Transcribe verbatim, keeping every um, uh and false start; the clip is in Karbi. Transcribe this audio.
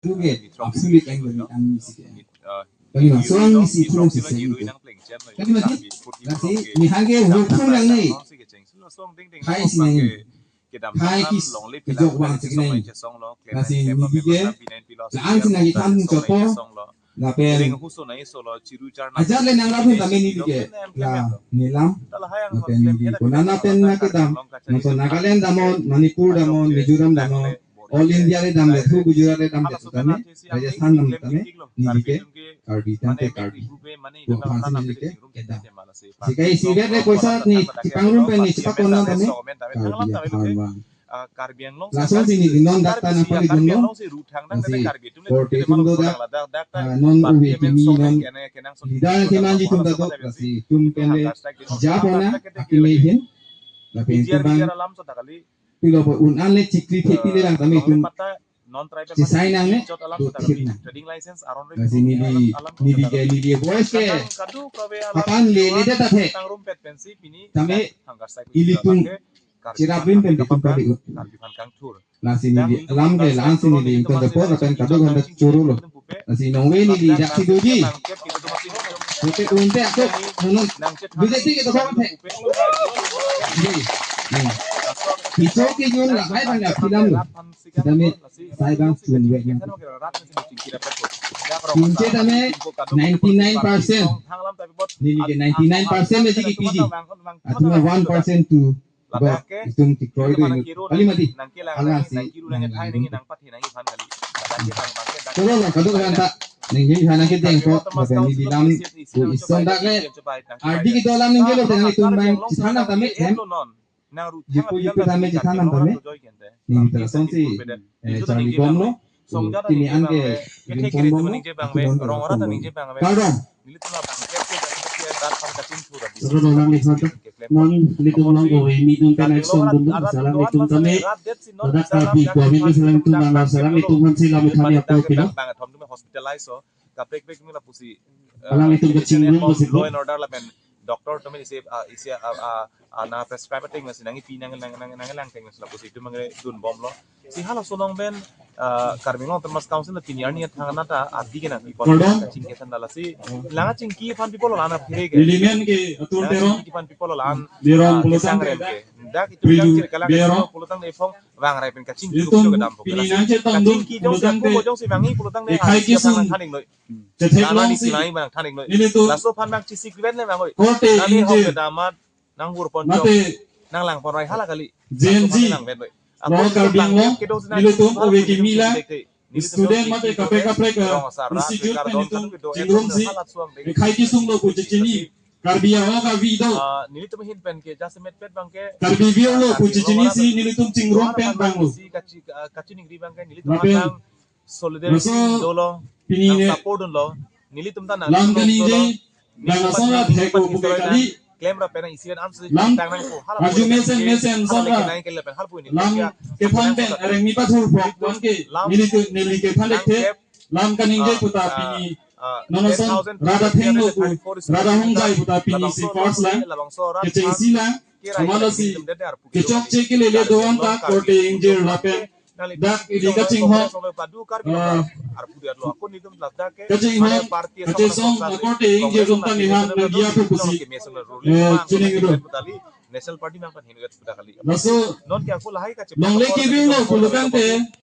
Tuge absolute ang dami ang misi ke. Kami masuk ang misi pulong si segi ke. Kami mati, lasi ni hangge hukun ang ni. Hai si nang. Hai kis kejok bang si nang. Lasi ni ke. Laan si nang itan chopo. Lapen ajat le nang rapun tame ni ke. La nelam. Lapen ni konana pen na kedam. Nangso Nagaland damnon, Manipur damnon, Mizoram damnon. All India le damle thu, Gujarat le damle thu tame, Rajasthan dam tame, ni ke Karbi tangte Karbi. Ko aphan si ni ke kedam. Si kai si vet le poisa ni chepangrum pen ni chepakona tame, Karbi aphan vang. Lason si ni non dak ta nangpakidun lo. Lasi korte atum do dak, ah, non uve kimi non leader kemanji atum ta do, lasi itum pen le japona akimi hin. Lapen itum bang pilo po un an le chikri thepi le lang tame itum chisai nangne, do thip nang. Lasi neli, neli ke, neli ke boys ke kapan le le det athe. Tame ilitum cherap rim pen itum kali ut. Lasi neli alam ke laan si neli ingkoi japo lapen kadokave choro lo. Lasi nongve neli dak si doji. Pute unte ako nonnon. B J P ke to kong the. Ji. Ni. Piso ke yun lahai bang ya film lo. Sitame sai bang chun ve yang. Pinche tame ninety nine percent. Neli ke ninety nine percent le si kipiji. Athema one percent tu. Ladak ke itum tikroi do ini. Kali mati. Nang ke lang, hala nang si kiru nang nang thai nang nang pathe nang iphan kali. Ladak ke tang bang ke dak. Cholo lo, kadokave ta. Nang jin hana ke deng ko, lapen ni bilam ku ison dak le. Ardi kedo alam ningje lo, tengah itum bang chithana tame, em. Nang ru jipu jipu tame chithana tame. Ni ta song si, eh, charli bom lo. Pini an ke rinchon bom lo, aki don ta song bom. Kardom. Soro dolang ni santa. Non nelitum along ko emi dun kan action dun dun salam itum tame. Ladak Karbi ko amin salam itum nang salam itum kan si lam itum ya ko pilo. Hospitalize so. Kaprek prek mi lapusi. Alang itum kachingrumpo si ko. Law and order lapen doctor tumi isi, ah, isi, ah, ah, ah, na prescribe ting si nang ipi nang, nang, nang, nang lang ting si lapusi itum mangre dun bom lo. Si halaso along pen, ah, Karbi Anglong Autonomous Council na pini arni thang na ta ardi ke nangpi pon. Kardom. Chingki than dala si. Langa chingki aphan pi pulo la-an aphere ke. Lilimen ke atur. Langa terong. Chingki aphan pi pulo la-an, terong ah, pulo kesang tang rem ke. Dak itum prilu jang kiri kalang berong. Pulo tang de phong vang rai pen kachingki itum ke dam po pini ke la si. Nang chetong dun kachingki jong pulo si tang ako de. Jong si mangi pulo tang de. Ekhai ah, kisung. Than ding noi. Chethek nana long ni si sinai bang than ding noi. Nelitum. Laso aphan bang chesik vet le bang oi. Korte nani ingjir. Hok ke damat nang hur pon mate jok. Nang lang pon rai hala kali. Gen Z. Laso aphan lang vet noi. Lo ako Karbi Anglong. Kedong sinai nelitum aphan ove kimi la. Nelitum student mate kaprek kaprek, rong asar, rat, recruit pen nelitum kedong chingrum si. Hala suam dek. Ekhai kisung lo pu chechini. Karbi Anglong Karbi do. Ah, nelitum ahin pen ke jasemet pet bang ke. Karbi View lo pu chechini si nelitum chingrum pen bang lo. Si kachi, ah, kachiningri bang ke nelitum lapen atang solidarity laso dolo, pini nang ne support dunlo, nelitum ta nang lam dolo, kaningje, nelitum nang ta asong nang la thek nelitum ko puke nang kali. Klem ra pen nang isi an answer lam tang nang ko, hala arju pu mesen nang mesen hala song leke la. Nang ke le pen hal pu ini lam ya, kephan pen areng ni pathur pok lam ke, lam neli ke, neli kephan nang lek the, kep, lam kaningje ah, puta ah, pini, ah, nono ten song thousand rada thengno pu, rada hongjai puta pini si first line, labangso rat kecheng si lang, ke rai amala si nelitum den arpu ke kechok chek ke lele doan ta korte ingjir lapen dak ili kachinghon, ah, kachinghon, kachesong, akorte ingjir atum ta niham nagi apu pusi, eh, chiningrum. National Party nang pan hin vet puta kali. Laso, non ke ako lahai kache longle keving lo pulotangte,